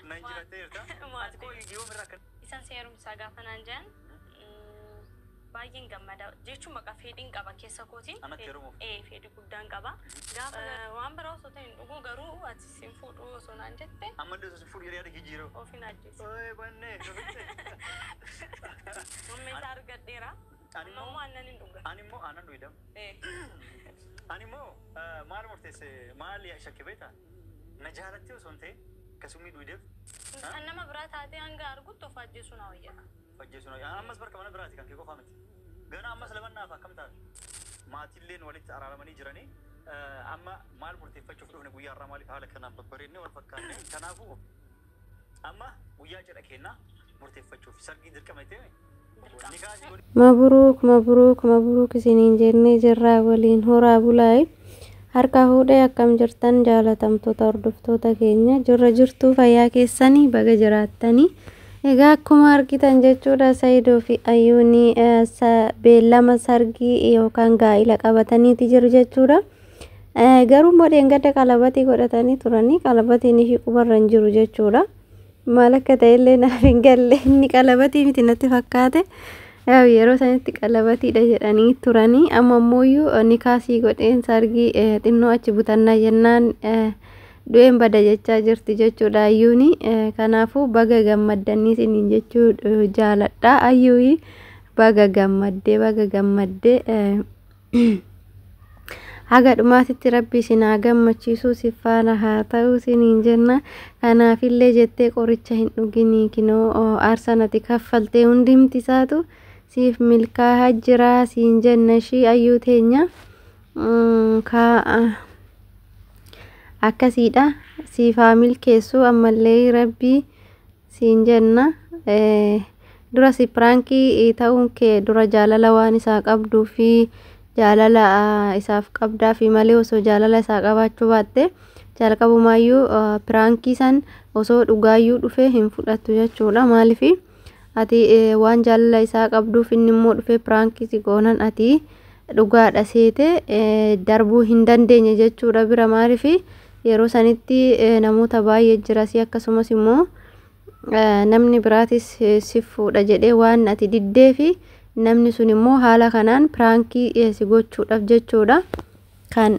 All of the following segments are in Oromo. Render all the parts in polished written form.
Na injifattee jirta. Ati koo yoom irraa akka Isan si heerumsaa gaafa naan jedhan baay'een gammada jechuun maqaa fedhiin qaba keessa kootiin. Anatti heerumuuf? Ee, fedhii guddaan qaba. Gaafa waan biraa osoo ta'e hin dhugu, garuu ati sin fuudhu osoo naan jette Ammallee osoo si fuudhu jedhee yaada jijjiiruu. Ofiin ajjeesa. Ooy bannee dhufitte. Mummee isaa argadheera. Ani Amma immoo aannan hin dhuga. Ani immoo aannan dhugidam. Ee. Ani immoo maal murteesse, maal shakke beektaa? Na jaalattee osoo hin ta'in akkasumii dhugdeef. Kan nama biraa taatee hanga argutti of ajjeesuu na wayya. Ajjeesuu na ammas barka mana biraati kan kee qofaa miti. Gana ammas lamannaaf akkam taate? Maatiilleen walitti araaramanii jiranii amma maal murteeffachuuf dhufne? Guyyaa har'aa maaliif haala kanaan babbareedne wal fakkaanne? Kanaafuu amma guyyaa cidha kennaa murteeffachuuf sargii dirqama itti ni kaasii godhi. Mabruuk, mabruuk, mabruuk isiniin jennee jirraa, waliin horaa bulaayi. Harka fuudhee akkam jirtan, jaalatamtoota hordoftoota keenya? Jirra jirtuu, fayyaa keessanii, baga jiraattanii. Egaa akkuma argitan jechuudha, Sayidoo fi Ayyuuni beellama sargii yookaan gaa'ila qabataniiti jiru jechuudha. Garuu immoo dheengadda qalabatii godhatanii turanii, qalabatiin ishii qubarra hin jiru jechuudha. Maal akka ta'ellee naaf hin galle, inni qalabatii miti natti fakkaate. Yaa'u yeroo sanitti qalabatiidha jedhanii turanii, amma ammoo nikaasii godheen sargii xinnoo achi butannaa jennaan du'een bada jechaa jirti jechuudha Ayyuuni. Kanaafuu baga gammaddanii isiniin jechuu jaaladha. Ayyuuni baga gammaddee, baga gammaddee, haga dhumaatitti rabbi isin haa gammachiisuu, si faana haa ta'u isiniin jenna. Kanaafillee jettee qoricha hin dhuginii, kinoo aarsaan ati kaffaltee hundimti isaatu siif milkaa'aa jira siin jenna ishii Ayyuu teenya. Ka akkasiidha, siif haa milkeessu ammallee rabbii siin jenna. Dura si piraankii ta'uun kee dura jaalala waan isaa qabduu fi jaalala isaaf qabdaa fi malee, osoo jaalala isaa qabaachuu baatte jalqabumaayyuu piraankii san osoo dhugaayyuu dhufee hin fudhattu jechuudha. Maaliif? Ati waan jaalala isaa qabduuf, inni immoo dhufee piraankii si goonan ati dhugaadha seete darbuu hin dandeenye jechuudha bira. Maaliif? Yeroo sanitti namoota baay'ee jira si, akkasumas immoo namni biraatis si fuudha jedhee waan ati diddee fi namni sun immoo haala kanaan piraankii si gochuudhaaf jechuudha kan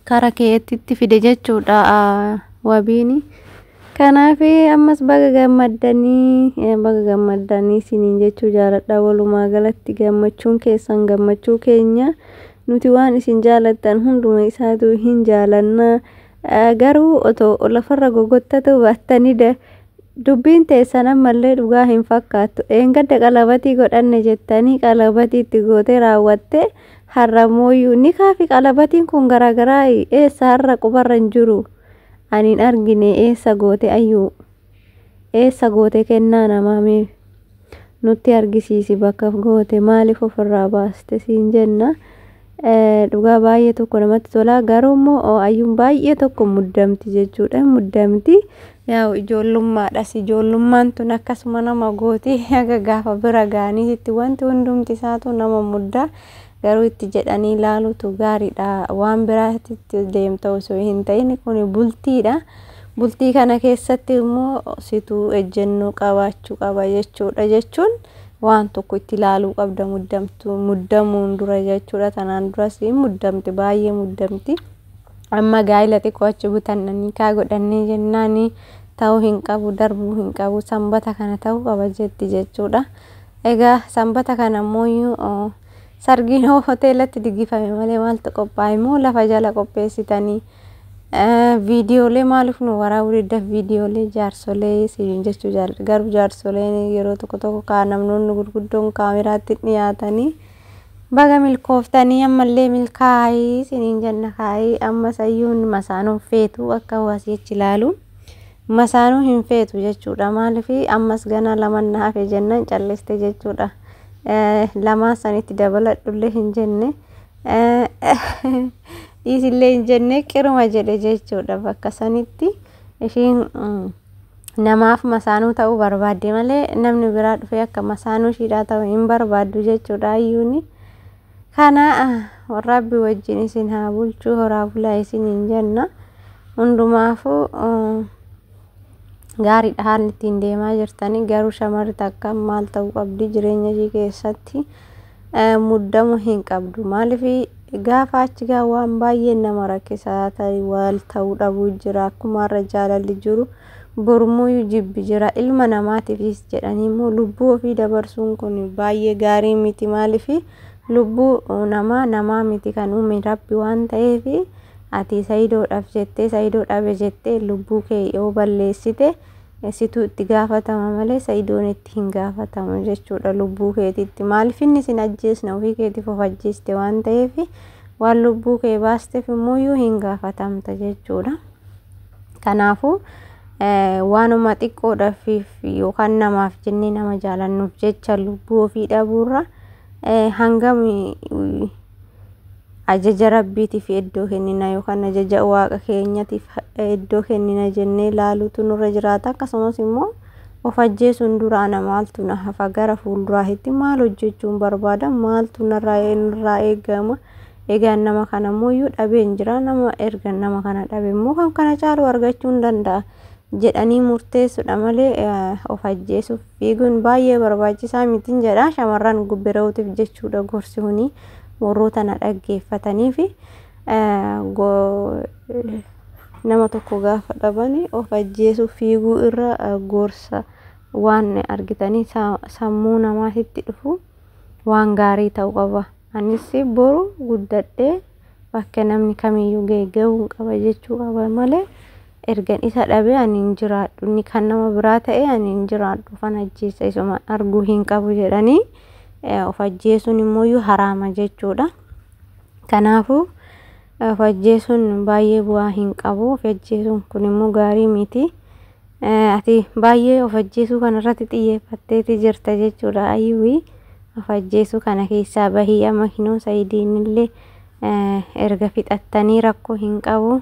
kara keetitti fide jechuudha wabiini. Kanaaf ammas baga gammaddanii, baga gammaddanii isiniin jechuu jaaladha. Walumaa galatti gammachuun keessan gammachuu keenya. Nuti waan isin jaalattan hunduma isaatu hin jaalanna. Garuu otoo lafarra gogottatu baattanii dubbiin teessan ammallee dhugaa hin fakkaattu. Dheengadda qalabatii godhanne jettanii qalabatii itti gootee raawwatte, har'a mooyyuu nikaa fi qalabatiin kun garaagaraa. Eessa har'a qubarra hin jiru? Ani hin argine. Eessa goote Ayyuu? Eessa goote? Kennaa namaa mee nutti argisiisi bakka goote. Maaliif ofirraa baaste siin jenna. Dhugaa baay'ee tokko namatti tola, garuu immoo Ayyuun baay'ee tokko muddamti jechuudha, muddamti. Yaa'u ijoollummaadhas, ijoollummaan tun akkasuma nama gooti. Haga gaafa bira ga'aniitti wanti hundumti isaatu nama mudda. Garuu itti jedhanii ilaaluutu gaariidha. Waan biraatti deemta osoo hin ta'in kun bultiidha. Bultii kana keessatti immoo situu ejjennoo qabaachuu qaba jechuudha, jechuun waan tokko itti ilaaluu qabda muddamtu muddamuun dura jechuudha. Tanaan duras muddamti, baay'ee muddamti. Amma gaa'ila xiqqoo achi butannanii kaa godhannee jennaani ta'uu hin qabu, darbuu hin qabu, sanbata kana ta'uu qaba jetti jechuudha. Egaa sanbata kana ammoo sargiin hoteelatti diggifame malee maaltu qophaa'e moo lafa jala qopheessitanii? Viidiyoolee maaliif nu waraabuu didda? Viidiyoolee jaarsolee siin jechuu jaalladha. Garuu jaarsoleen yeroo tokko tokko kaa namoonni gurguddoon kaameraatti dhiyaatanii. Baga milkooftanii, ammallee milkaa'ii isiniin jenna. Kaayii ammas Ayyuun masaanuu feetu, akka hawaasii achi ilaalu masaanuu hin feetu jechuudha. Maaliif? Ammas gana lama na hafe jennaan calliste jechuudha. Lamaan sanitti dabaladhullee hin jenne, dhiisillee hin jenne, qiruma jedhe jechuudha bakka sanitti. Ishiin namaaf masaanuu ta'uu barbaadde malee namni biraa dhufee akka masaanuu ishiidhaa ta'u hin barbaaddu jechuudha Ayyuuni. Kana Rabbi wajjin isin haa bulchuu, horaa bulaa isiniin jenna hundumaafuu. Gaariidha haalli ittiin deemaa jirtanii, garuu shamarri takka maal ta'uu qabdi jireenya ishii keessatti muddamuu hin qabdu. Maaliif gaafa achi gaa waan baay'een nama rakkisaa ta'e wal ta'uu dhabuu jira. Akkuma har'a jaalalli jiru borummoo jibbi jira. Ilma namaatiifis jedhanii immoo lubbuu ofii dabarsuun kun baay'ee gaarii miti. Maaliif lubbuu namaa namaa miti kan uume Rabbi waan ta'eef, ati Sayidoodhaaf jettee, Sayidoo dhabe jettee lubbuu kee yoo balleessite situ itti gaafatama malee Sayidoon itti hin gaafatamu jechuudha lubbuu keetitti. Maaliif inni sin ajjeesne, ofii keetiif of ajjeeste waan ta'eef, waan lubbuu kee baasteef immoo hin gaafatamta jechuudha. Kanaafuu waanuma xiqqoodhaaf yookaan namaaf jennee nama jaalannuuf jecha lubbuu ofii dhabuurra hangam ajaja Rabbiitiif iddoo kennina yookaan ajaja Waaqa keenyatiif iddoo kennina jennee laaluutu nurra jiraata. Akkasumas immoo of ajjeesuun dura ana maaltu na hafa, gara fuulduraatti maal hojjechuun barbaada, maaltu narraa eegama, egaan nama kana immoo dhabeen jira, nama erga nama kana dhabe immoo kan kana caalu argachuu hin danda'a jedhanii murteessuudha malee of ajjeesuuf fiiguun baay'ee barbaachisaa mitiin jedha. Shamarran birootiif jechuudha gorsi kuni, warroota na dhaggeeffatanii fi nama tokko gaafa dhaban of ajjeesuuf fiiguu irra gorsa waan argitanii sammuu namaatitti dhufu waan gaarii ta'uu qaba. Anis boru guddadhee bakka namni kamiyyuu ga'e ga'uu qaba jechuu qaba malee ergan isa dhabe ani hin jiraadhu, inni kan nama biraa ta'e ani hin jiraadhu, ofan ajjeessa, isuma arguu hin qabu jedhanii of ajjeesuun immoo haraama jechuudha. Kanaafuu of ajjeesuun baay'ee bu'aa hin qabu. Of ajjeesuun kun immoo gaarii miti. Ati baay'ee of ajjeesuu kanarratti xiyyeeffatteeti jirta jechuudha. Ayyuu of ajjeesuu kana keessaa bahii. Amma kinoo Sayidiin illee erga fixattanii rakkoo hin qabu.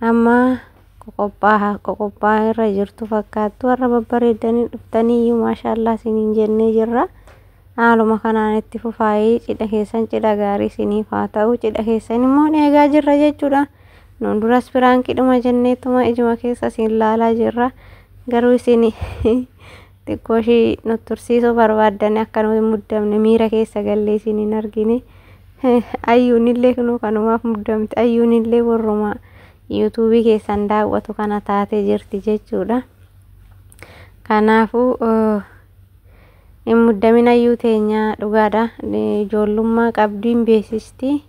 Amma qoqophaa irra jirtu fakkaattu, warra babbareedanii dhuftanii iyyuu maashaallaa isiniin jennee jirra. Haaluma kanaan itti fufaayee cidha keessan cidha gaarii isiniif haa ta'u. Cidha keessan immoo eegaa jirra jechuudha. Nuun duras piraankiidhuma jenneetuma ijuma keessa isin laalaa jirra. Garuu isin xiqqoo ishii nu tursiisuu barbaaddanii akka nuti muddamne miira keessa gallee isin hin argine. Ayyuun illee kunuu kanumaaf muddamte. Ayyuun illee warruma yuutuubii keessan daawwatu kana taatee jirti jechuudha. Kanaafuu hin muddamin ayyuu teenya, dhugaadha. Ijoollummaa qabdiin beeksisti.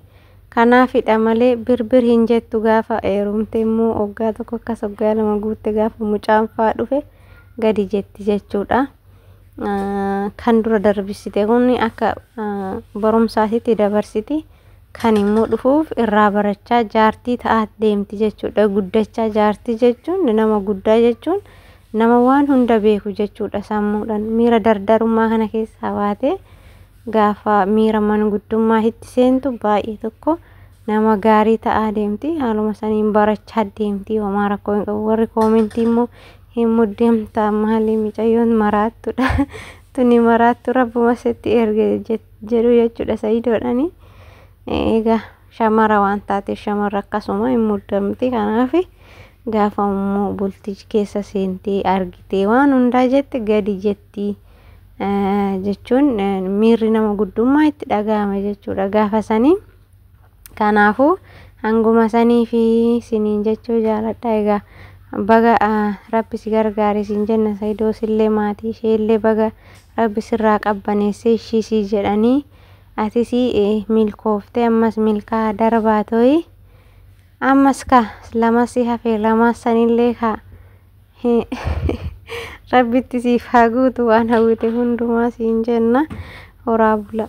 Kanaafidha malee birbir hin jettu. Gaafa heerumte immoo waggaa tokko akkas waggaa 2 guutte, gaafa mucaan faa dhufe gadi jetti jechuudha. Kan dura darbisite kun akka barumsaatitti dabarsiti. Kan immoo dhufuuf irraa barachaa jaartii ta'aa deemti jechuudha. Guddachaa jaartii jechuun, nama guddaa jechuun nama waan hunda beeku jechuudha sammuudhaan. Miira dardarummaa kana keessaa baatee gaafa miira manguddummaa itti seentu baay'ee tokko nama gaarii ta'aa deemti. Haaluma saniin barachaa deemti. Homaa rakkoo hin qabu. Warri koomentii immoo hin muddamtaa, maali mucayyoon maraattuudha, tuni maraattu rabbuma sitti erge jedhu jechuudha Sayidoodhaani. Egaa shamara waan taateef shamarra akkasuma hin muddamti. Kanaaf gaafa immoo bultii keessa seentee argitee waan hundaa jette gadi jetti jechuun miirri nama guddummaa itti dhaga'ama jechuudha gaafa sanii. Kanaafuu hanguma sanii fi siniin jechuu jaaladha. Egaa baga Rabbi si gargaare siin jenna. Sayidoos illee maatii ishee illee baga Rabbi sirraa qabbaneessee ishii sii jedhanii, atis milkooftee ammas milkaa darbaa to'i. Ammas ka lama si hafe, lama sanillee ka Rabbitti siif haa guutu waan hawwite hundumaa siin jenna. Horaa bula.